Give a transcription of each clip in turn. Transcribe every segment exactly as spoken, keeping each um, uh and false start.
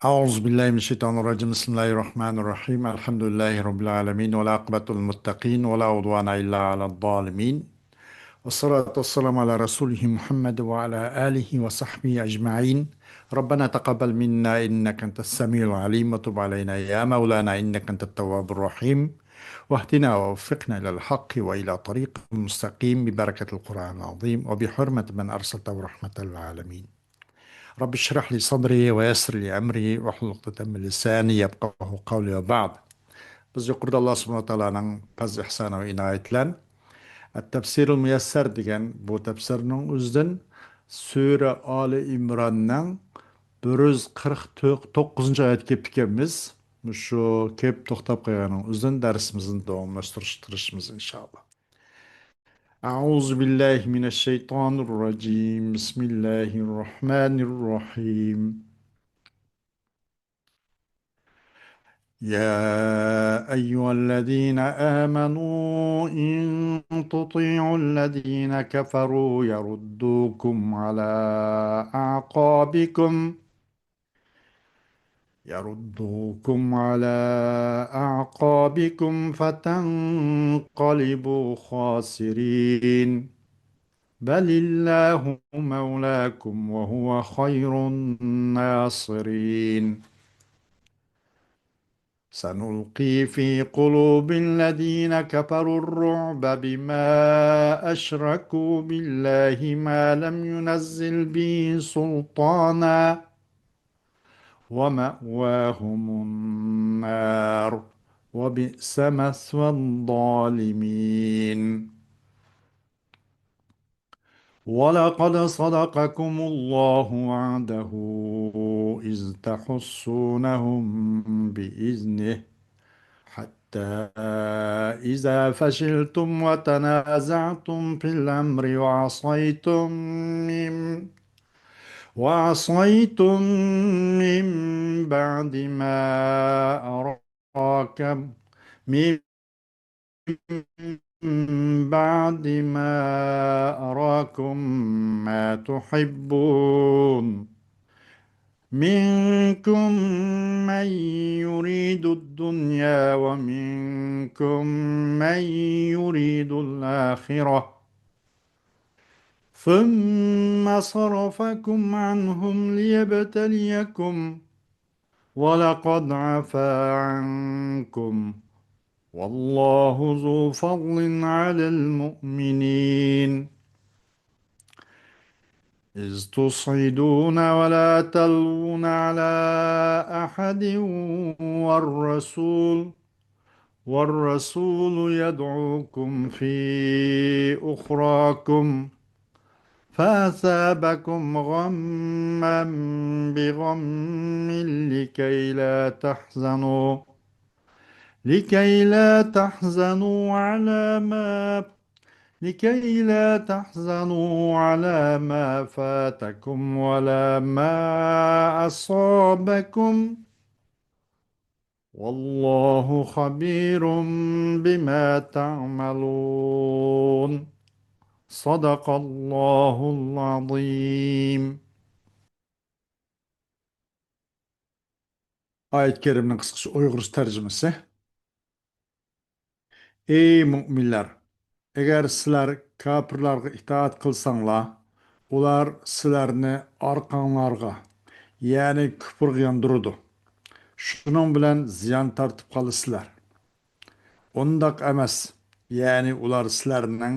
أعوذ بالله من الشيطان الرجيم. بسم الله الرحمن الرحيم. الحمد لله رب العالمين، والعاقبة للمتقين، ولا عدوان إلا على الظالمين. والصلاة والسلام على رسوله محمد وعلى آله وصحبه أجمعين. ربنا تقبل منا إنك أنت السميع العليم، وتب علينا يا مولانا إنك أنت التواب الرحيم، واهدنا ووفقنا إلى الحق وإلى طريق مستقيم ببركة القرآن العظيم وبحرمة من أرسلته رحمة للعالمين. رب اشرح لي صدري ويسر لي أمري واحلل عقدة من لساني يفقهوا قولي وبعد. بىز يۇقىرىدا ئاللا سۇبھانەھۇ ۋە تائالانىڭ پەزلى ئىھسانى ۋە ئىنايىتى بىلەن تەپسىرۇل مۇيەسسەر دېگەن بۇ تەپسىرنىڭ ئۆزىدىن سۈرە ئالى ئىمراننىڭ بىر يۈز قىرىق توققۇزىنچى ئايەتكە كېلىپتىكەنمىز. مۇشۇ كېلىپ توختاپ قالغاننىڭ ئۆزىدىن دەرسىمىزنى داۋاملاشتۇرۇشقا تىرىشىمىز، ئىنشائاللا. أعوذ بالله من الشيطان الرجيم. بسم الله الرحمن الرحيم. يا أيها الذين آمنوا إن تطيعوا الذين كفروا يردوكم على أعقابكم، يردوكم على أعقابكم فتنقلبوا خاسرين. بل الله مولاكم وهو خير الناصرين. سنلقي في قلوب الذين كفروا الرعب بما أشركوا بالله ما لم ينزل به سلطانا ومأواهم النار وبئس مثوى الظالمين. ولقد صدقكم الله وعده إذ تحسونهم بإذنه حتى إذا فشلتم وتنازعتم في الأمر وعصيتم من وعصيتم من بعد ما أراكم من بعد ما أراكم ما تحبون منكم من يريد الدنيا ومنكم من يريد الآخرة ثم صرفكم عنهم ليبتليكم ولقد عفا عنكم والله ذو فضل على المؤمنين إذ تصعدون ولا تلوون على أحد والرسول والرسول يدعوكم في أخراكم فأثابكم غما بغم لكي لا تحزنوا لكي لا تحزنوا على ما لكي لا تحزنوا على ما فاتكم ولا ما أصابكم والله خبير بما تعملون. صدق الله العظيم. ئايەت كەرىمنىڭ قىسقىچە ئۇيغۇرچە تەرجىمىسى. ئەي مۆمىنلەر! ئەگەر سىلەر كاپىرلارغا ئىتائەت قىلساڭلار، ئۇلار سىلەرنى ئارقاڭلارغا، يەنى كۇپرغا ياندۇرىدۇ. شۇنىڭ بىلەن زىيان تارتىپ قالىسىلەر. ئۇنداق ئەمەس، يەنى ئۇلار سىلەرنىڭ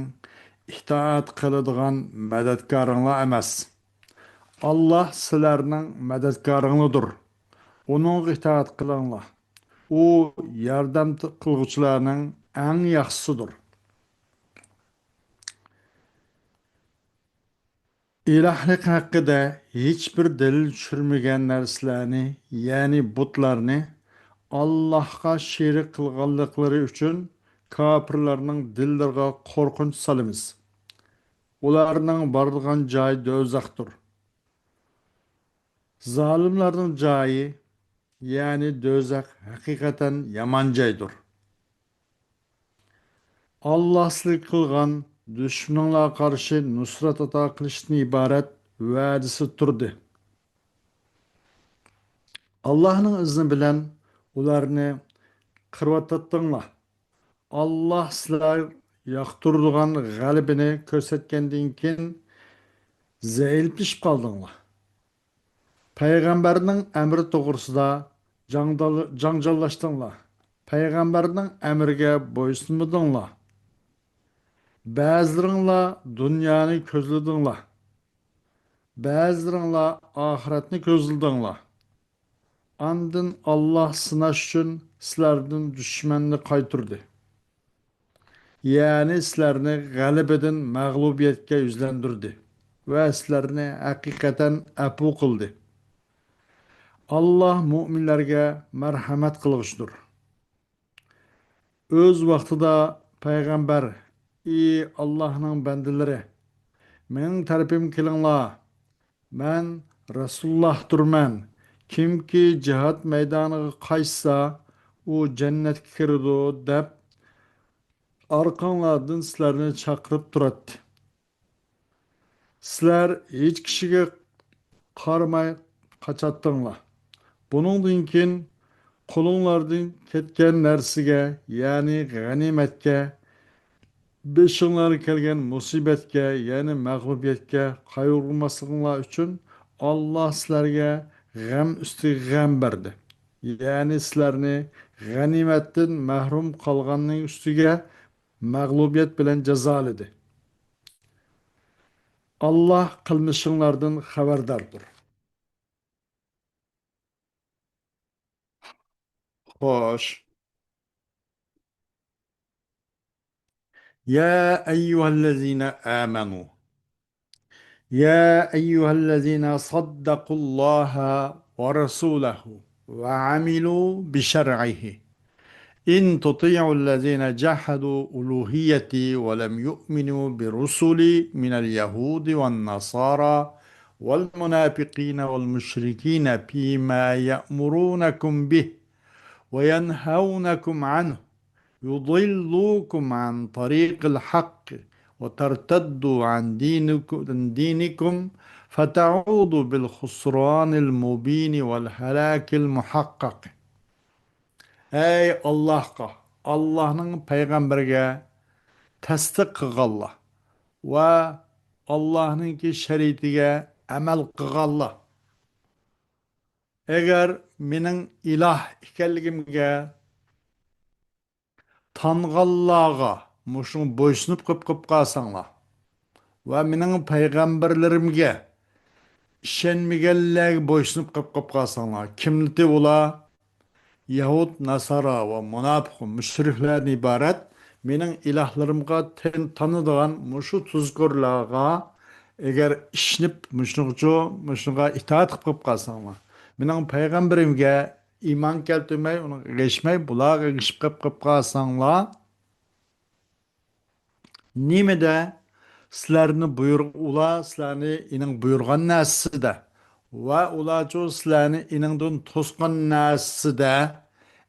ئىتائەت قىلىدىغان مەدەتكارىڭلار ئەمەس. ئاللاھ سىلەرنىڭ مەدەتكارىڭلاردۇر. ئۇنىڭغا ئىتائەت قىلىڭلار. ئۇ ياردەم قىلغۇچىلارنىڭ ئەڭ ياخشىسىدۇر. ئىلاھلىق ھەققىدە ھېچبىر دەلىل چۈشۈرمىگەن نەرسىلەرنى، يەنى بۇتلارنى، ئاللاھقا شېرىك قىلغانلىقلىرى ئۈچۈن كاپىرلارنىڭ دىللىرىغا قورقۇنچ سالىمىز. ئۇلارنىڭ بارىدىغان جايى دوزاختۇر. زالىملارنىڭ جايى، يەنى دوزاخ ھەقىقەتەن يامان جايدۇر. ئاللاھ سىلەرگە قىلغان دۈشمىنىڭلارغا قارشى نۇسرەت ئاتا قىلىشتىن ئىبارەت ۋەدىسى تۇردى. ئاللاھنىڭ ئىزنى بىلەن ئۇلارنى قىرىۋاتاتتىڭلار. ئاللاھ سىلەر ياقتۇرىدىغان غەلىبىنى كۆرسەتكەندىن كېيىن زەئىپلىشىپ قالدىڭلار. پەيغەمبەرنىڭ ئەمرى توغرىسىدا جاڭدال-، جاڭجاللاشتىڭلار. پەيغەمبەرنىڭ ئەمرىگە بويسۇنمىدىڭلار. بەزىلىرىڭلار دۇنيانى كۆزلىدىڭلار. بەزىلىرىڭلار ئاخىرەتنى كۆزلىدىڭلار. ئاندىن ئاللاھ سىناش ئۈچۈن سىلەردىن دۈشمەننى قايتۇردى. يەنى سىلەرنى غەلىبىدىن مەغلۇبىيەتكە يۈزلەندۈردى ۋە سىلەرنى ھەقىقەتەن ئەپۇ قىلدى. ئاللاھ مۇئمىنلەرگە مەرھەمەت قىلغۇچىدۇر. ئۆز ۋاقتىدا پەيغەمبەر، ئى ئاللاھنىڭ بەندىلىرى، مېنىڭ تەرىپىمگە كېلىڭلار، مەن رەسۇلۇللاھتۇرمەن، كىمكى جىھاد مەيدانىغا قاچسا، ئۇ جەننەتكە كىرىدۇ، دەپ ئارقاڭلاردىن سىلەرنى چاقىرىپ تۇراتتى. سىلەر ھېچ كىشىگە قارىماي قاچاتتىڭلار. بۇنىڭدىن كېيىن قولۇڭلاردىن كەتكەن نەرسىگە، يەنى غەنىيمەتكە، بېشىڭلارغا كەلگەن مۇسىبەتكە، يەنى مەغلۇبىيەتكە قايغۇرماسلىقىڭلار ئۈچۈن ئاللاھ سىلەرگە غەم ئۈستىگە غەم بەردى. يەنى سىلەرنى غەنىيمەتتىن مەھرۇم قالغاننىڭ ئۈستىگە مەغلۇبىيەت بىلەن جازالىدى. ئاللاھ قىلمىشىڭلاردىن خەۋەرداردۇر. خوش. يا أيها الذين آمنوا، يا أيها الذين صدقوا الله ورسوله وعملوا بشرعه، إن تطيعوا الذين جحدوا ألوهيتي ولم يؤمنوا برسلي من اليهود والنصارى والمنافقين والمشركين فيما يأمرونكم به وينهونكم عنه يضلوكم عن طريق الحق وترتدوا عن دينك-، عن دينكم فتعودوا بالخسران المبين والهلاك المحقق. ئەي ئاللاھقا، ئاللاھنىڭ پەيغەمبىرىگە تەستىق قىلغانلار ۋە ئاللاھنىڭكى شەرىئىتىگە ئەمەل قىلغانلار، ئەگەر مېنىڭ ئىلاھ ئىكەنلىكىمگە تانغانلارغا مۇشۇڭا بويسۇنۇپ قېلىپ، قېلىپ قالساڭلار ۋە مېنىڭ پەيغەمبەرلىرىمگە ئىشەنمىگەنلەرگە بويسۇنۇپ قېلىپ، قېلىپ قالساڭلار، كىملىتى ئۇلار؟ يەھۇد، ناسارا ۋە مۇناپىق، مۇشرىكلاردىن ئىبارەت مېنىڭ ئىلاھلىرىمغا تەن-، تانىدىغان مۇشۇ تۇزكورلارغا ئەگەر ئىشىنىپ، مۇشۇنىڭغىچۇ، مۇشۇنىڭغا ئىتائەت قىلىپ، قېلىپ قالساڭلار، مېنىڭ پەيغەمبىرىمگە ئىمان كەلتۈرمەي، ئۇنىڭغا ئەگەشمەي، بۇلارغا ئەگىشىپ قېلىپ، قېلىپ قالساڭلار، نېمىدە سىلەرنى بۇيرۇ-، ئۇلار سىلەرنى ئېنىڭ بۇيرۇغان نەرسىدە ۋە ئۇلارچۇ سىلەرنى ئېنىڭدىن توسقان نەرسىدە،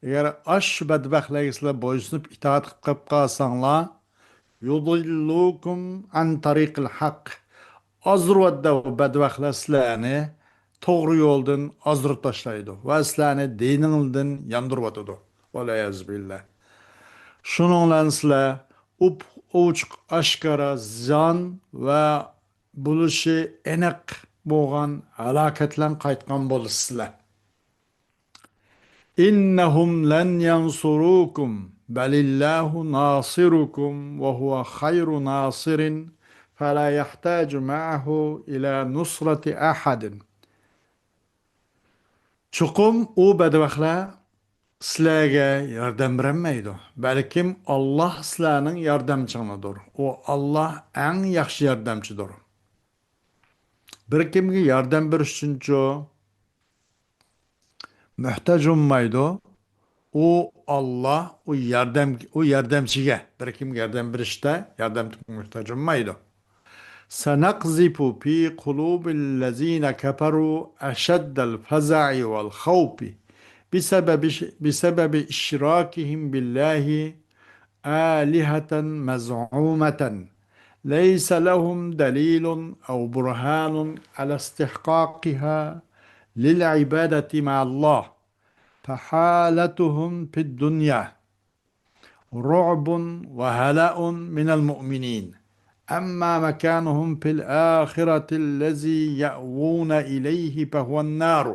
ئەگەر ئاشۇ بەدبەختلەرگە سىلەر بويسۇنۇپ ئىتائەت قىلىپ قېلىپ قالساڭلار، يۇضىللۇكۇم ئەن تەرىقىل ھەق، ئازدۇرۇۋەتىدۇ بەدبەختلەر سىلەرنى، توغرا يولدىن ئازدۇرۇپ تاشلايدۇ ۋە سىلەرنى دىنىڭلاردىن ياندۇرۇۋاتىدۇ. ۋەلئىيازۇ بىللا. شۇنىڭ بىلەن سىلەر ئوپ-، ئوچۇق ئاشكارا زىيان ۋە بولۇشى ئېنىق بولغان ھالاكەت بىلەن قايتقان بولىسىلەر. إنهم لن ينصروكم بل الله ناصركم وهو خير ناصر فلا يحتاج معه إلى نصرة أحد. چوقۇم ئۇ بەدبەختلەر سىلەرگە ياردەم بېرەلمەيدۇ. بەلكىم ئاللاھ سىلەرنىڭ ياردەمچىڭلاردۇر. ئۇ ئاللاھ ئەڭ ياخشى ياردەمچىدۇر. بىر كىمگە ياردەم بېرىش ئۈچۈنچۇ موھتاج بولمايدۇ. ئۇ ئاللاھ، ئۇ ياردەم، ئۇ ياردەمچىگە، بىر كىمگە ياردەم بېرىشتە ياردەمگە موھتاج بولمايدۇ. سنقذف في قلوب الذين كفروا أشد الفزع والخوف بسبب، بسبب إشراكهم بالله آلهة مزعومة ليس لهم دليل أو برهان على استحقاقها للعبادة مع الله، فحالتهم في الدنيا رعب وهلع من المؤمنين، أما مكانهم في الآخرة الذي يأوون إليه فهو النار،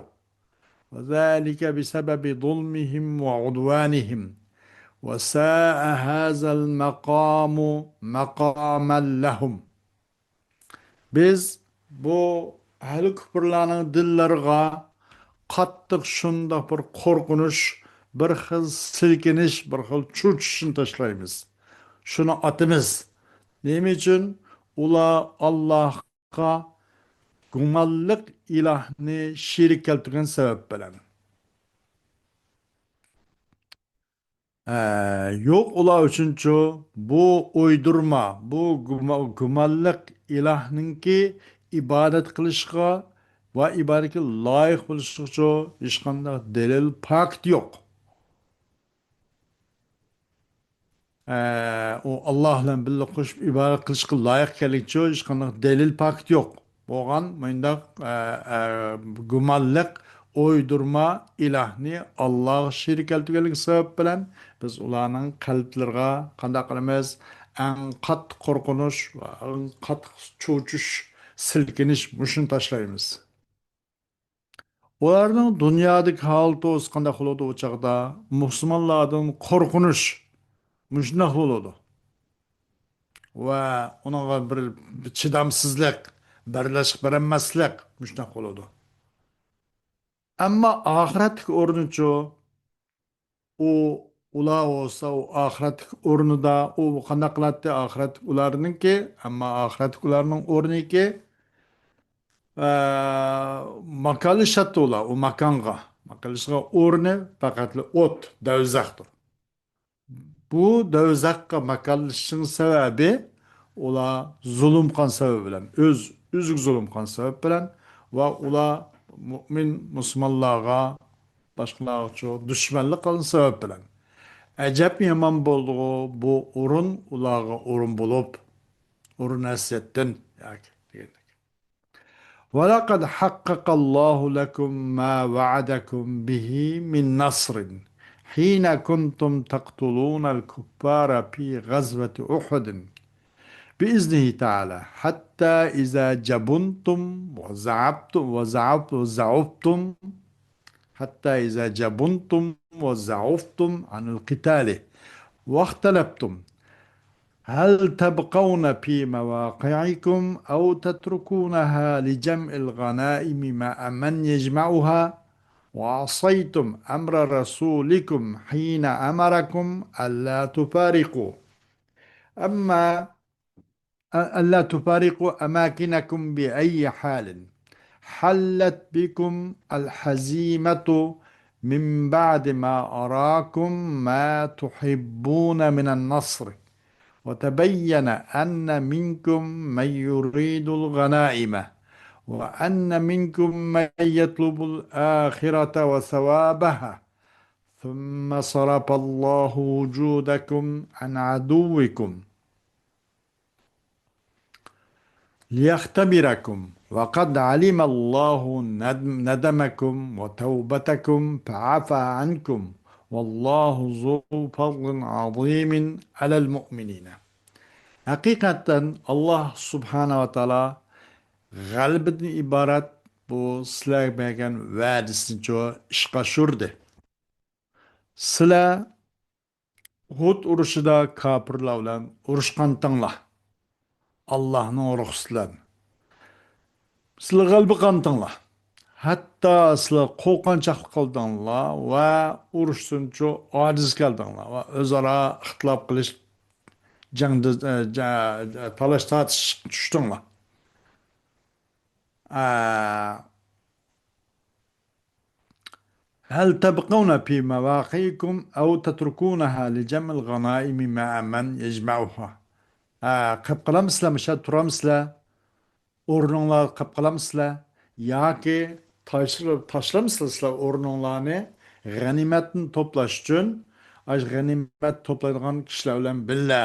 وذلك بسبب ظلمهم وعدوانهم، وساء هذا المقام مقاما لهم. بىز بۇ ئەھلى كۇپۇرلارنىڭ دىللىرىغا قاتتىق شۇنداق بىر قورقۇنچ، بىر خىل سىلكىنىش، بىر خىل چۆچۈشنى تاشلايمىز. شۇنى ئاتىمىز. نېمە ئۈچۈن؟ ئۇلار ئاللاھقا گۇمانلىق ئىلاھنى شېرىك كەلتۈرگەن سەۋەب بىلەن. ئە، يوق ئۇلار ئۈچۈنچۇ بۇ ئويدۇرما، بۇ گۇما-، گۇمانلىق ئىلاھنىڭكى ئىبادەت قىلىشقا ۋە ئىبادەتكە لايىق بولۇشىغىچۇ ھېچقانداق دەلىل، پاكىت يوق. ئە، ئۇ ئاللاھ بىلەن بىللە قوشۇپ ئىبادەت قىلىشقا لايىق ئىكەنلىكىچۇ ھېچقانداق دەلىل، پاكىت يوق. بولغان مۇنداق، ئە، ئە، گۇمانلىق، ئويدۇرما ئىلاھنى ئاللاھقا شېرىك كەلتۈرگەنلىكى سەۋەب بىلەن بىز ئۇلارنىڭ قەلبلىرىغا قانداق قىلىمىز؟ ئەڭ قاتتىق قورقۇنچ ۋە ئەڭ قاتتىق چۆچۈش، سىلكىنىش مۇشۇنى تاشلايمىز. ئۇلارنىڭ دۇنيادىكى ھالىتى بولسا قانداق بولىدۇ ئۇ چاغدا؟ مۇسۇلمانلاردىن قورقۇنچ مۇشۇنداق بولىدۇ. ۋە ئۇنىڭغا بىر چىدامسىزلىق، بەرداشلىق بېرەلمەسلىك مۇشۇنداق بولىدۇ. ئەمما ئاخىرەتتىكى ئورنىچۇ؟ ئۇ، ئۇلار بولسا ئۇ ئاخىرەتتىكى ئورنىدا، ئۇ قانداق قىلاتتى ئاخىرەتتىكى ئۇلارنىڭكى؟ ئەمما ئاخىرەتتىكى ئۇلارنىڭ ئورنىكى، ئە، ماكانلىشاتتى ئۇلار ئۇ ماكانغا. ماكانلىشىدىغان ئورنى پەقەتلا ئوت، دوزاختۇر. بۇ دوزاخقا ماكانلىشىشنىڭ سەۋەبى، ئۇلار زۇلۇم قىلغان سەۋەب بىلەن، ئۆز، ئۆزىگە زۇلۇم قىلغان سەۋەب بىلەن ۋە ئۇلار مۇئمىن مۇسۇلمانلارغا، باشقىلارغىچۇ دۈشمەنلىك قىلغان سەۋەب بىلەن. ئەجەب يامان بولدىغۇ بۇ ئورۇن ئۇلارغا ئورۇن بولۇپ، ئورۇن ھەسرەتتىن ياكى دېگەندەك. ولقد حقق الله لكم ما وعدكم به من نصر حين كنتم تقتلون الكفار في غزوة أحد بإذنه تعالى، حتى إذا جبنتم وضعفتم، وضعفتم، حتى إذا جبنتم وضعفتم عن القتال واختلفتم، هل تبقون في مواقعكم أو تتركونها لجمع الغنائم مع من يجمعها؟ وعصيتم أمر رسولكم حين أمركم ألا تفارقوا، أما ألا تفارقوا أماكنكم بأي حال. حلت بكم الهزيمة من بعد ما أراكم ما تحبون من النصر، وتبين أن منكم من يريد الغنائم، وأن منكم من يطلب الآخرة وثوابها، ثم صرف الله وجودكم عن عدوكم ليختبركم، وقد علم الله ندم-، ندمكم وتوبتكم فعفا عنكم، والله ذو فضل عظيم على المؤمنين. ھەقىقەتەن، ئاللاھ سۇبھانەھۇ ۋە تائالا غەلىبىدىن ئىبارەت بۇ سىلەرگە بەرگەن ۋەدىسىنىچۇ ئىشقا ئاشۇردى. سىلەر ئۇھۇد ئۇرۇشىدا كاپىرلار بىلەن ئۇرۇشقانتىڭلار، ئاللاھنىڭ رۇخسىتى بىلەن. سىلەر غەلىبە قىلغانتىڭلار. ھەتتا سىلەر قورقۇنچاقلىق قىلدىڭلار ۋە ئۇرۇشتىنچۇ ئاجىز كەلدىڭلار ۋە ئۆزئارا ئىختىلاپ قىلىش، جەڭدە، ئە، جە-، جە-، تالاش تارتىشقا چۈشتۈڭلار. ئە، هل تبقون في مواقعكم أو تتركونها لجمع الغنائم مع من يجمعها؟ ھە، قېلىپ قالامسىلەر، مۇشۇ يەردە تۇرامسىلەر؟ ئورنۇڭلاردا قېلىپ قالامسىلەر؟ ياكى تاشلا-، تاشلامسىلەر سىلەر ئورنۇڭلارنى غەنىيمەتنى توپلاش ئۈچۈن؟ ئاشۇ غەنىيمەت توپلايدىغان كىشىلەر بىلەن بىللە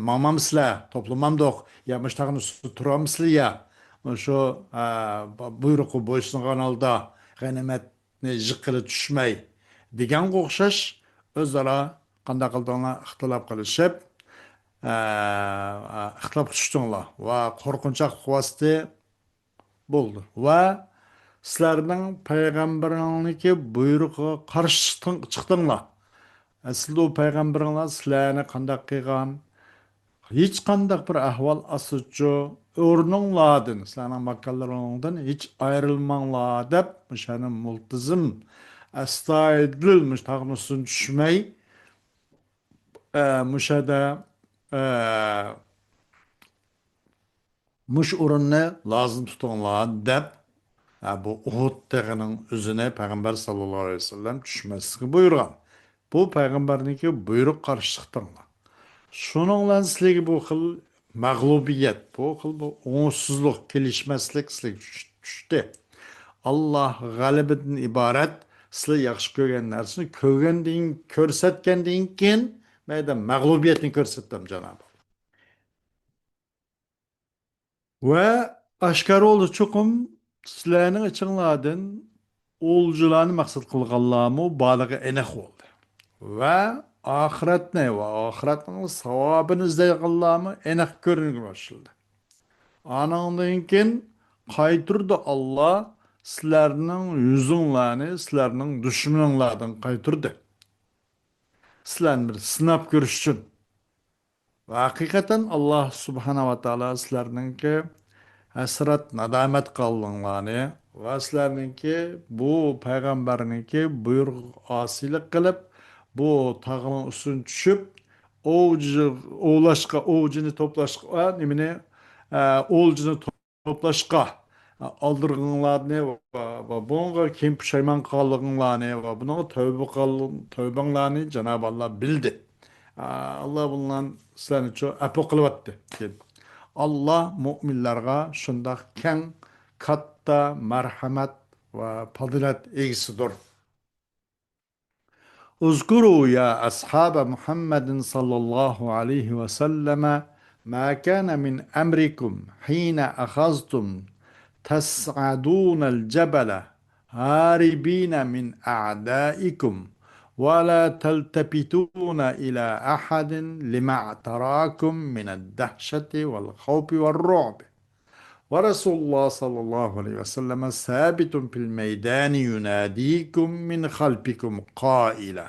ماڭمامسىلەر؟ توپلىمامدۇق؟ يا مۇشۇ تاغنىڭ ئۈستىدە تۇرامسىلەر يا؟ شۇ، ئە، بۇيرۇققا بويسۇنغان ھالدا غەنىيمەتنى يىغقىلى چۈشمەي دېگەنگە ئوخشاش ئۆزئارا قانداق قىلدىڭلار ئىختىلاپ قىلىشىپ، ئە، ئە، ئىختىلاپقا چۈشتۈڭلار ۋە قورقۇنچاق قىلىۋەتتى. بولدى. ۋە سىلەرنىڭ پەيغەمبىرىڭنىڭكى بۇيرۇقىغا قارشى چىقتىڭ-، چىقتىڭلار. ئەسلىدە ئۇ پەيغەمبىرىڭلار سىلەرنى قانداق قىلغان؟ ھېچقانداق بىر ئەھۋال ئاستىچۇ ئورنۇڭلاردىن، سىلەرنىڭ ماكانلىرىڭدىن ھېچ ئايرىلماڭلار دەپ، مۇشۇ يەردە مۇلتىزىم، ئەستايىدىل مۇشۇ تاغنىڭ ئۈستىدىن چۈشمەي، ئە، مۇشۇ يەردە، ئە، مۇشۇ ئورۇننى لازىم تۇتۇڭلار دەپ، ھە، بۇ ئۇھۇد تېغىنىڭ ئۆزىنى پەيغەمبەر ساللاللاھۇ ئەلەيھى ۋەسەللەم چۈشمەسلىككە بۇيرۇغان. بۇ پەيغەمبەرنىڭكى بۇيرۇق قارشى چىقتىڭلار. شۇنىڭ بىلەن سىلەرگە بۇ خىل مەغلۇبىيەت، بۇ خىل بۇ ئوڭۇشسىزلىق، كېلىشمەسلىك سىلەرگە چۈش-، چۈشتى. ئاللاھ غەلىبىدىن ئىبارەت، سىلەر ياخشى كۆرگەن نەرسىنى كۆرگەندىن، كۆرسەتكەندىن كېيىن، مەيدە مەغلۇبىيەتنى كۆرسەتتىم، جانابىم. ۋە ئاشكارا بولدى، چوقۇم سىلەرنىڭ ئىچىڭلاردىن ئولجىلارنى مەقسەت قىلغانلارمۇ بارلىقى ئېنىق بولدى. ۋە ئاخىرەتنى ۋە ئاخىرەتنىڭ ساۋابىنى ئىزدەيدىغانلارمۇ ئېنىق كۆرۈنگە باشلىدى. ئانىڭدىن كېيىن قايتۇردى ئاللا سىلەرنىڭ يۈزۈڭلارنى سىلەرنىڭ دۈشمىنىڭلاردىن قايتۇردى. سىلەرنى بىر سىناپ كۆرۈش ئۈچۈن. ۋە ھەقىقەتەن، ئاللا سۇبھانە ۋە تائالا سىلەرنىڭكى ھەسرەت، نادامەت قالغىنىڭلارنى ۋە سىلەرنىڭكى بۇ پەيغەمبەرنىڭكى بۇيرۇقىغا ئاسىيلىق قىلىپ، بۇ تاغنىڭ ئۈستىدىن چۈشۈپ، ئوۋچى، ئوۋلاشقا، ئوۋچىنى توپلاشقا، نېمىنى، ئە، ئولجىنى توپلاشقا ئالدىرغىنىڭلارنى ۋە، ۋە بۇنىڭغا كېيىن پۇشايمان قىلغانلىقىڭلارنى ۋە بۇنىڭغا تەۋبە قىل-، تەۋبەڭلارنى جانابى ئاللا بىلدى. ئاللا بۇنىڭ سىلەرنى چۇ ئەپۇ قىلىۋەتتى. ئاللا مۇئمىنلارغا شۇنداق كەڭ، كاتتا مەرھەمەت ۋە پازىلەت ئىگىسىدۇر. اذكروا يا أصحاب محمد صلى الله عليه وسلم ما كان من أمركم حين أخذتم تصعدون الجبل هاربين من أعدائكم ولا تلتفتون إلى أحد لما تراكم من الدهشة والخوف والرعب. ورسول الله صلى الله عليه وسلم ثابت في الميدان يناديكم من خلفكم قائلا: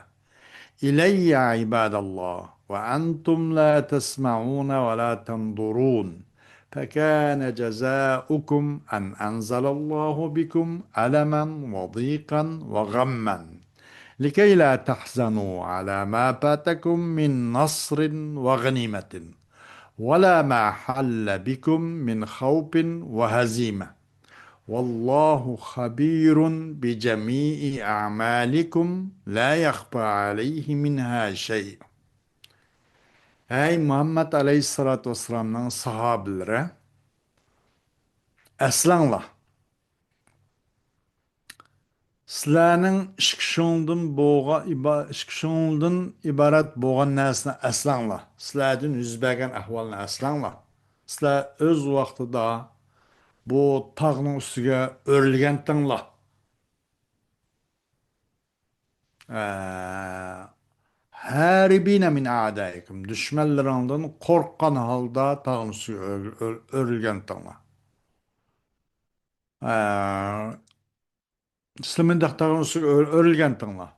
إلي عباد الله، وأنتم لا تسمعون ولا تنظرون، فكان جزاؤكم أن أنزل الله بكم ألما وضيقا وغما، لكي لا تحزنوا على ما فاتكم من نصر وغنيمة، ولا ما حل بكم من خوف وهزيمة، والله خبير بجميع أعمالكم لا يخفى عليه منها شيء. ئەي مۇھەممەد ئەلەيھىسسالاتۇ ۋەسسالامنىڭ ساھابىلىرى، ئەسلەڭلار. سىلەرنىڭ ئىككى شۇڭدىن بولغان ئىبا-، ئىككى شۇڭدىن ئىبارەت بولغان نەرسىنى ئەسلەڭلار. سىلەردىن يۈز بەرگەن ئەھۋالنى ئەسلەڭلار. سىلەر ئۆز ۋاقتىدا بۇ تاغنىڭ ئۈستىگە ئۆرۈلگەنتىڭلار. ئە، ھاربين من أعدائكم، دۈشمەنلىرىڭدىن قورققان ھالدا تاغنىڭ ئۈستىگە ئۆر-، ئۆر-، ئۆرۈلگەنتىڭلار. ئە، سىلەر مۇنداق تاغنىڭ ئۈستىگە ئۆر-، ئۆرۈلگەنتىڭلار.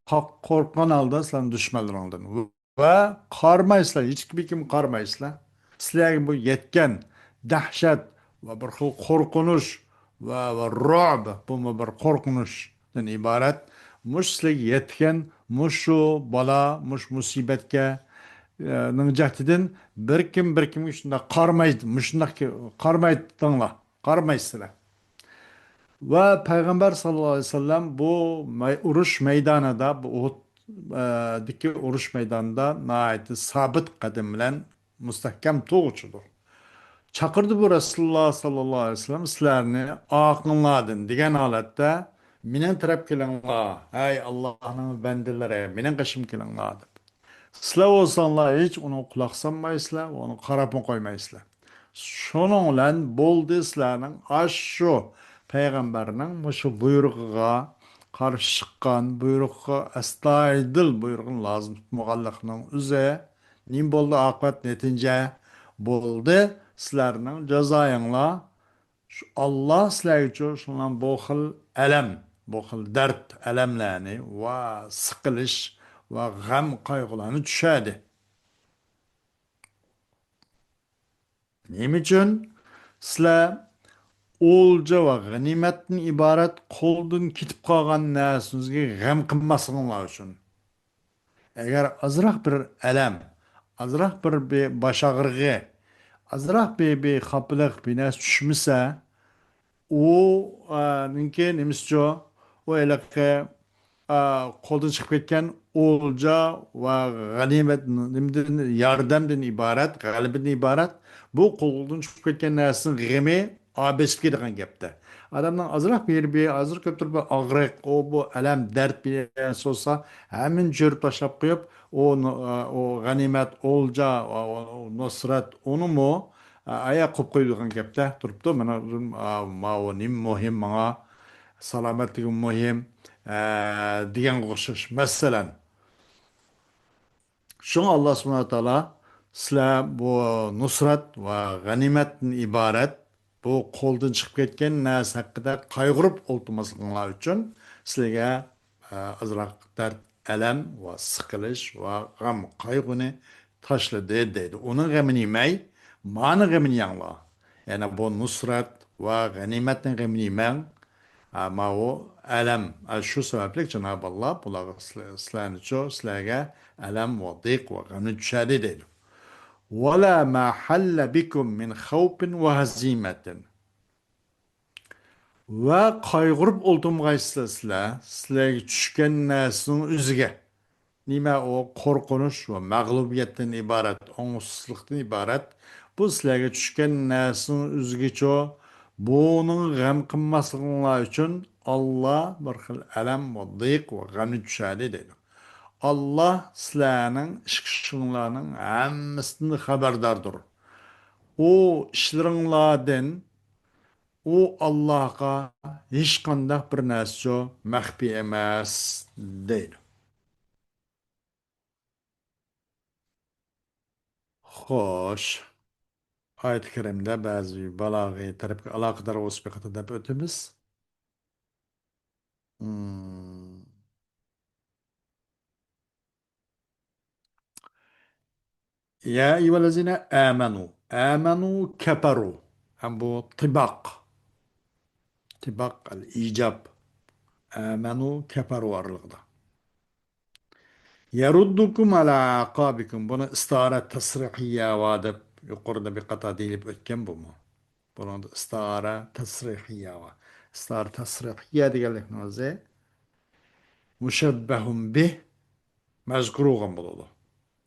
قا-، قورققان ھالدا سىلەرنىڭ دۈشمەنلىرىڭدىن. ۋە قارىمايسىلەر، ھېچكىمگە قارىمايسىلەر. سىلەرگە بۇ يەتكەن دەھشەت ۋە بىر خىل قورقۇنچ ۋە، ۋە رۇئب، بۇمۇ بىر قورقۇنچتىن ئىبارەت. مۇشۇ سىلەرگە يەتكەن مۇشۇ بالا، مۇشۇ مۇسىبەتكە، ئە، نىڭ جەھىتىدىن بىر كىم بىر كىمگە شۇنداق قارىمايدۇ، مۇشۇنداق كى-، قارىمايتتىڭلار، قارىمايسىلەر. ۋە پەيغەمبەر ساللاللاھۇ ئەلەيھى ۋەسەللەم بۇ مەي-، ئۇرۇش مەيدانىدا، بۇ ئۇھۇد، ئە، دىكى ئۇرۇش مەيدانىدا ناھايىتى سابىت قەدەم بىلەن مۇستەھكەم تۇرغۇچىدۇر. چاقىردى بۇ رەسۇلۇللاھ ساللاللاھۇ ئەلەيھى ۋەسەللەم، سىلەرنى ئارقىڭلاردىن دېگەن ھالەتتە، مېنىڭ تەرەپ كېلىڭلار، ھەي ئاللاھنىڭ بەندىلىرى، مېنىڭ قېشىم كېلىڭلار دەپ. سىلەر بولساڭلار ھېچ ئۇنىڭغا قۇلاق سالمايسىلەر، ئۇنىڭغا قاراپمۇ قويمايسىلەر. شۇنىڭ بىلەن بولدى، سىلەرنىڭ ئاشۇ پەيغەمبەرنىڭ مۇشۇ بۇيرۇقىغا قارشى چىققان، بۇيرۇققا ئەستايىدىل بۇيرۇقنى لازىم تۇتمىغانلىقنىڭ ئۆزى نېمە بولدى؟ ئاقىۋەت، نەتىجە بولدى. سىلەرنىڭ جازايىڭلار شۇ، ئاللا سىلەرگىچۇ شۇنىڭ بۇ خىل ئەلەم، بۇ خىل دەرد، ئەلەملەرنى ۋە سىقىلىش ۋە غەم، قايغۇلارنى چۈشەردى. نېمە ئۈچۈن؟ سىلەر ئولجا ۋە غەنىيمەتتىن ئىبارەت قولدىن كېتىپ قالغان نەرسىڭىزگە غەم قىلماسلىقىڭلار ئۈچۈن. ئەگەر ئازراق بىر ئەلەم، ئازراق بىر، بىر باش ئاغرىقى، ئازراق بىر، بىر خاپىلىق، بىر نەرسە چۈشمىسە، ئۇ، ئا، نىڭكى نېمىسىچۇ؟ ئۇ ھېلىقى، ئا، قولدىن چىقىپ كەتكەن ئولجا ۋە غەنىيمەت، نېمىدىن، ياردەمدىن ئىبارەت، غەلىبىدىن ئىبارەت. بۇ قولدىن چىقىپ كەتكەن نەرسىنىڭ غېمى ئا، بېسىپ كېتىدىغان گەپتە. ئادەمنىڭ ئازراق بىر، بىر، ئازراق كۆپ تۇرۇپ بىر ئاغرىق، ئۇ، بۇ ئەلەم، دەرد بىر نەرسە بولسا، ھەممىنى چۆرۈپ تاشلاپ قويۇپ، ئۇ، ئۇ غەنىيمەت، ئولجا، ئۇ، ئۇ، نۇسرەت، ئۇنىمۇ، ئايا، قويۇپ قويىدىغان گەپتە تۇرۇپتۇ. مانا، ئا، ماۋۇ نېمە مۇھىم ماڭا، سالامەتلىكىم مۇھىم، ئە، دېگەنگە ئوخشاش. مەسىلەن، شۇڭا ئاللا سۇبھانەھۇ ۋە تائالا سىلەر بۇ نۇسرەت ۋە غەنىيمەتتىن ئىبارەت بۇ قولدىن چىقىپ كەتكەن نەرسە ھەققىدە قايغۇرۇپ ئولتۇرماسلىقىڭلار ئۈچۈن سىلەرگە، ئە، ئازراق دەرد، ئەلەم ۋە سىقىلىش ۋە غەم، قايغۇنى تاشلىدى دەيدۇ. ئۇنىڭ غېمىنى يېمەي، مانىڭ غېمىنى يەڭلار. يەنى بۇ نۇسرەت ۋە غەنىيمەتنىڭ غېمىنى يېمەڭ. ھە، ماۋۇ ئەلەم، ھە، شۇ سەۋەبلىك جانابى ئاللا بۇلارغا سىلە-، سىلەرنىچۇ، سىلەرگە ئەلەم ۋە دىق ۋە غەمنى چۈشەردى دەيدۇ. ولا ما حل بكم من خوف وهزيمة. ۋە قايغۇرۇپ ئولتۇرمىغايسىلەر سىلەر، سىلەرگە چۈشكەن نەرسىنىڭ ئۆزىگە. نېمە ئۇ؟ قورقۇنچ ۋە مەغلۇبىيەتتىن ئىبارەت، ئوڭۇشسىزلىقتىن ئىبارەت. بۇ سىلەرگە چۈشكەن نەرسىنىڭ ئۆزىگىچۇ، بۇنىڭ غەم قىلماسلىقىڭلار ئۈچۈن ئاللا بىر خىل ئەلەم ۋە دىق ۋە غەمنى چۈشەردى دەيدۇ. ئاللا سىلەرنىڭ ئىش-، ئىشىڭلارنىڭ ھەممىسىدىن خەۋەرداردۇر. ئۇ ئىشلىرىڭلاردىن، ئۇ ئاللاغا ھېچقانداق بىر نەرسىچۇ مەخپىي ئەمەس دەيدۇ. خوش. ئايەت كەرىمدە بەزى بالاغىي تەرەپكە ئالاقىدار بولۇپ قېتىدۇ دەپ ئۆتىمىز. مم. يا أيها الذين آمنوا. آمنوا كفروا. ھەم بۇ تىباق. تىباق ئەل ئىجاب. ئامەنۇ كەپەرۇ ئارىلىقىدا. يردوكم على أعقابكم. بۇنى ئىستىئارە تەسرىھىيە ۋا دەپ يۇقىرىدا بىر قاتار دېيىلىپ ئۆتكەن بۇمۇ. بۇنىڭدا ئىستىئارە تەسرىھىيە ۋا. ئىستىئارە تەسرىھىيە دېگەنلىكنىڭ ئۆزى مۇشەببەھۇم بىھ مەزكۇر بولغان بولىدۇ.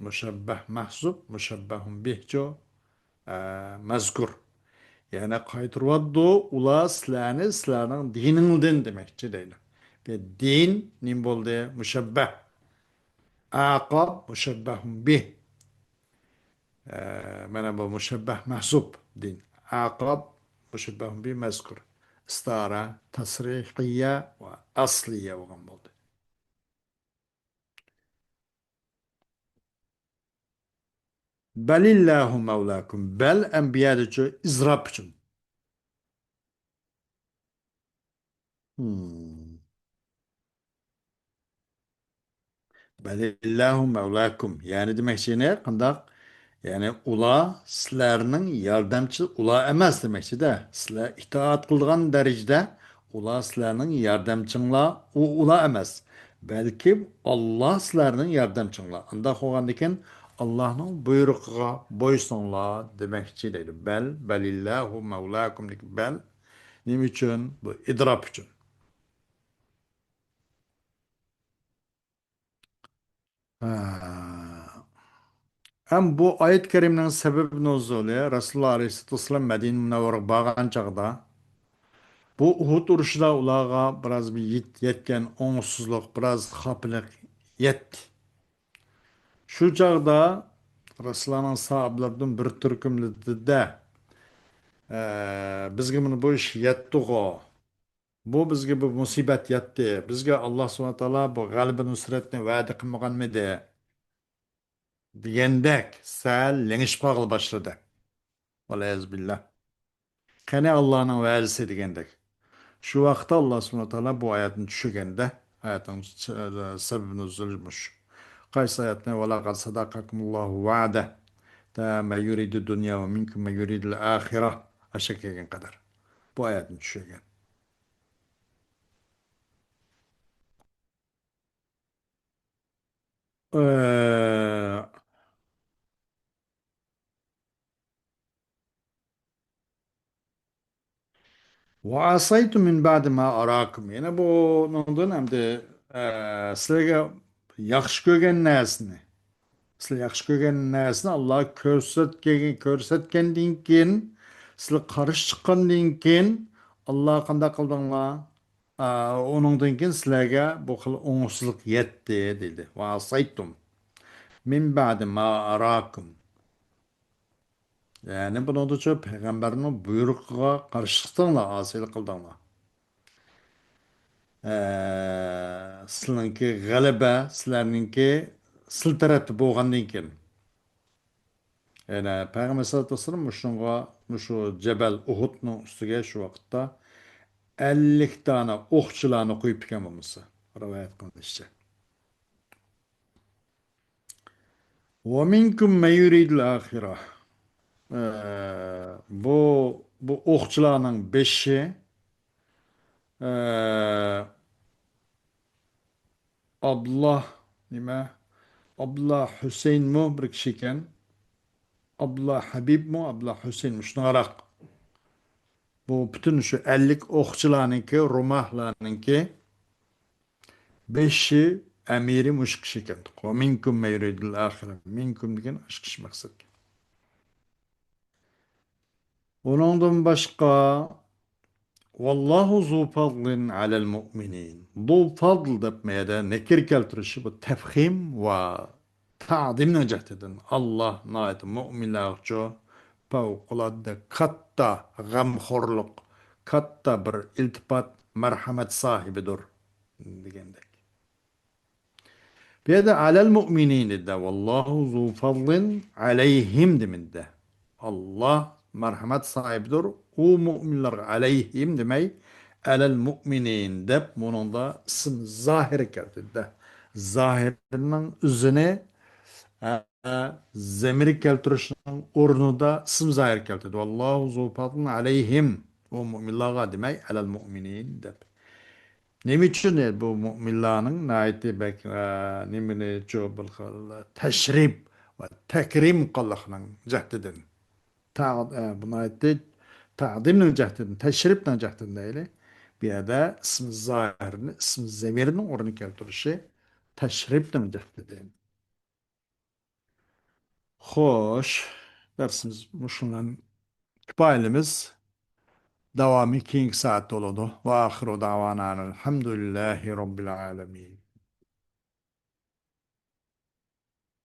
مۇشەببەھ مەھزۇپ، مۇشەببەھۇم بىھچۇ، ئە، مەزكۇر. يەنى قايتۇرۇۋاتىدۇ، ئۇلار سىلەرنى سىلەرنىڭ دىنىڭدىن دېمەكچى دەيدۇ. بۇ دىن نېمە بولدى؟ مۇشەببەھ. ئەقاب مۇشەببەھۇم بىھ. ئە، مانا بۇ مۇشەببەھ مەھزۇپ دىن. ئەقاب مۇشەببەھۇم بىھ مەزكۇر. ئىستارە تەسرىھىيە ۋە ئەسلىيە بولغان بولدى. بەلىللاھۇ مەۋلاكۇم. بەل ئەم بۇ يەردىچۇ ئىزراپ ئۈچۈن. Hmm. بەلىللاھۇ مەۋلاكۇم. يەنى دېمەكچى نە؟ قانداق؟ يەنى ئۇلار سىلەرنىڭ ياردەمچى، ئۇلار ئەمەس دېمەكچىدە. سىلەر ئىتائەت قىلىدىغان دەرىجىدە ئۇلار سىلەرنىڭ ياردەمچىڭلار، ئۇ ئۇلار ئەمەس. بەلكى ئاللا سىلەرنىڭ ياردەمچىڭلار. ئانداق بولغاندىكىن ئاللانىڭ بۇيرۇقىغا بويسۇنۇڭلار دېمەكچى دەيدۇ. بەل، بەلىللاھۇ مەۋلاكۇمدىكى بەل نېمە ئۈچۈن؟ بۇ ئىدراپ ئۈچۈن. ھە. ھەم بۇ ئايەت كەرىمنىڭ سەۋەب نۇزۇلى رەسۇلۇللا ئەلەيھىسسالاتۇ ۋەسسالام مەدىنە مۇنەۋۋەرىگە بارغان چاغدا، بۇ ئۇھۇد ئۇرۇشىدا ئۇلارغا بىراز بىر يېت-، يەتكەن ئوڭۇشسىزلىق، بىراز خاپىلىق يەتتى. شۇ چاغدا رەسۇلۇللانىڭ ساھابىلىرىدىن بىر تۈركۈملىدى-دە، ئە، بىزگە مانا بۇ ئىش يەتتىغۇ، بۇ بىزگە بۇ مۇسىبەت يەتتى، بىزگە ئاللا سۇبھانەھۇ ۋە تائالا بۇ غەلىبە نۇسرەتنى ۋەدە قىلمىغانمىدى؟ دېگەندەك سەل لېڭىشىپ قالغىلى باشلىدى. ۋەلىيەزۇبىللا. قېنى ئاللانىڭ ۋەدىسى دېگەندەك. شۇ ۋاقىتتا ئاللا سۇبھانەھۇ ۋە تائالا بۇ ئايەتنى چۈشۈرگەندە، ئايەتنىڭ سەۋەبى نۇزۇلى مۇشۇ. قايسى ئايەتنى؟ ۋەلەقەد سەدەقەكۇمۇللاھۇ ۋەئدەھ. مەن يۇرىدۇد دۇنيا ۋە مىنكۇم مەن يۇرىدۇل ئاخىرە. ئاشۇ كەلگەن قەدەر. بۇ ئايەتنى چۈشۈرگەن. ئە، ۋە ئەسەيتۇم مىن بەئدى ما ئاراكۇم. يەنە بۇنىڭدىن ئەمدى، ئە، سىلەرگە ياخشى كۆرگەن نەرسىنى، سىلەر ياخشى كۆرگەن نەرسىنى ئاللا كۆرسەتكەن، كۆرسەتكەندىن كېيىن، سىلەر قارشى چىققاندىن كېيىن، ئاللا قانداق قىلدىڭلار؟ ئا، ئۇنىڭدىن كېيىن سىلەرگە بۇ خىل ئوڭۇشسىزلىق يەتتى، دېدى. ۋە ئەسەيتۇم مىن بەئدى ما ئاراكۇم. يەنى بۇنىڭدىچۇ پەيغەمبەرنىڭ بۇيرۇقىغا قارشى چىقتىڭلار، ئاسىيلىق قىلدىڭلار. ئە، سىلىنىڭكى غەلىبە، سىلەرنىڭكى سىل تەرەپتە بولغاندىن كېيىن. يەنە پەيغەمبەر سەللەللاھۇ ئەلەيھى ۋەسەللەم مۇشۇنىڭغا، مۇشۇ جەبەل ئۇھۇدنىڭ ئۈستىگە شۇ ۋاقىتتا ئەللىك دانە ئوقچىلارنى قويۇپتىكەن بولمىسا، رىۋايەت قىلىنىشىچە. ۋە مىنكۇم مەن يۇرىدۇل ئاخىرە. ئە، بۇ، بۇ ئوقچىلارنىڭ بېشى، ئە، ئابلا، نېمە؟ ئابلا ھۈسەينمۇ بىر كىشى ئىكەن. ئابلا ھەبىبمۇ، ئابلا ھۈسەينمۇ، شۇنىڭراق. بۇ پۈتۈن شۇ ئەللىك ئوقچىلارنىڭكى، رۇماھلارنىڭكى بېشى، ئەمىرى مۇشۇ كىشى ئىكەن. ۋە مىنكۇم مەن يۇرىدۇل ئاخىرە. مىنكۇم دېگەن ئاشۇ كىشى مەقسەت. ئۇنىڭدىن باشقا، ۋاللاھۇ زۇ فەزلىن ئەلەل مۇئمىنىن. زۇ فەزل دەپ مەيەدە نەكىر كەلتۈرۈشى بۇ تەفخىم ۋە تەزىمنىڭ جەھىتىدىن. ئاللا ناھايىتى مۇئمىنلارغىچۇ پەۋقۇلئاددە كاتتا غەمخورلۇق، كاتتا بىر ئىلتىپات، مەرھەمەت ساھىبىدۇر دېگەندەك. بۇ يەردە ئەلەل مۇئمىنىن دېدى. ۋاللاھۇ زۇ فەزلىن ئەلەيھىم دېمىدى. ئاللا مەرھەمەت ساھىبىدۇر ئۇ مۇئمىنلارغا. ئەلەيھىم دېمەي، ئەلەل مۇئمىنىن دەپ بۇنىڭدا ئىسىم زاھىر كەلتۈردى. زاھىرنىڭ ئۆزىنى، ئە، زەمىر كەلتۈرۈشنىڭ ئورنىدا ئىسىم زاھىر كەلتۈردى. ۋاللاھۇ زۇ فەزلىن ئەلەيھىم. ئۇ مۇئمىنلارغا دېمەي، ئەلەل مۇئمىنىن دەپ. نېمە ئۈچۈن بۇ مۇئمىنلارنىڭ ناھايىتى بەك، ئە، نېمىنى چۇ بىر خىل تەشرىپ ۋە تەكرىم قىلغانلىقنىڭ جەھىتىدىن. تا-، ئە، بۇ ناھايىتى تەزىمنىڭ جەھىتىدىن، تەشرىپنىڭ جەھىتىدىن دەيلى. بۇ يەردە ئىسمى زاھىرنى، ئىسمى زەمىرنىڭ ئورنىغا كەلتۈرۈشى تەشرىپنىڭ جەھىتىدىن. خوش، دەرسىمىز مۇشۇ بىلەن كۇپايىلىمىز. داۋامى كېيىنكى سائەتتە بولىدۇ. ۋە ئاخىرۇ دەۋانا ئەلھەمدۇلىللاھى رەببىل ئالەمىن.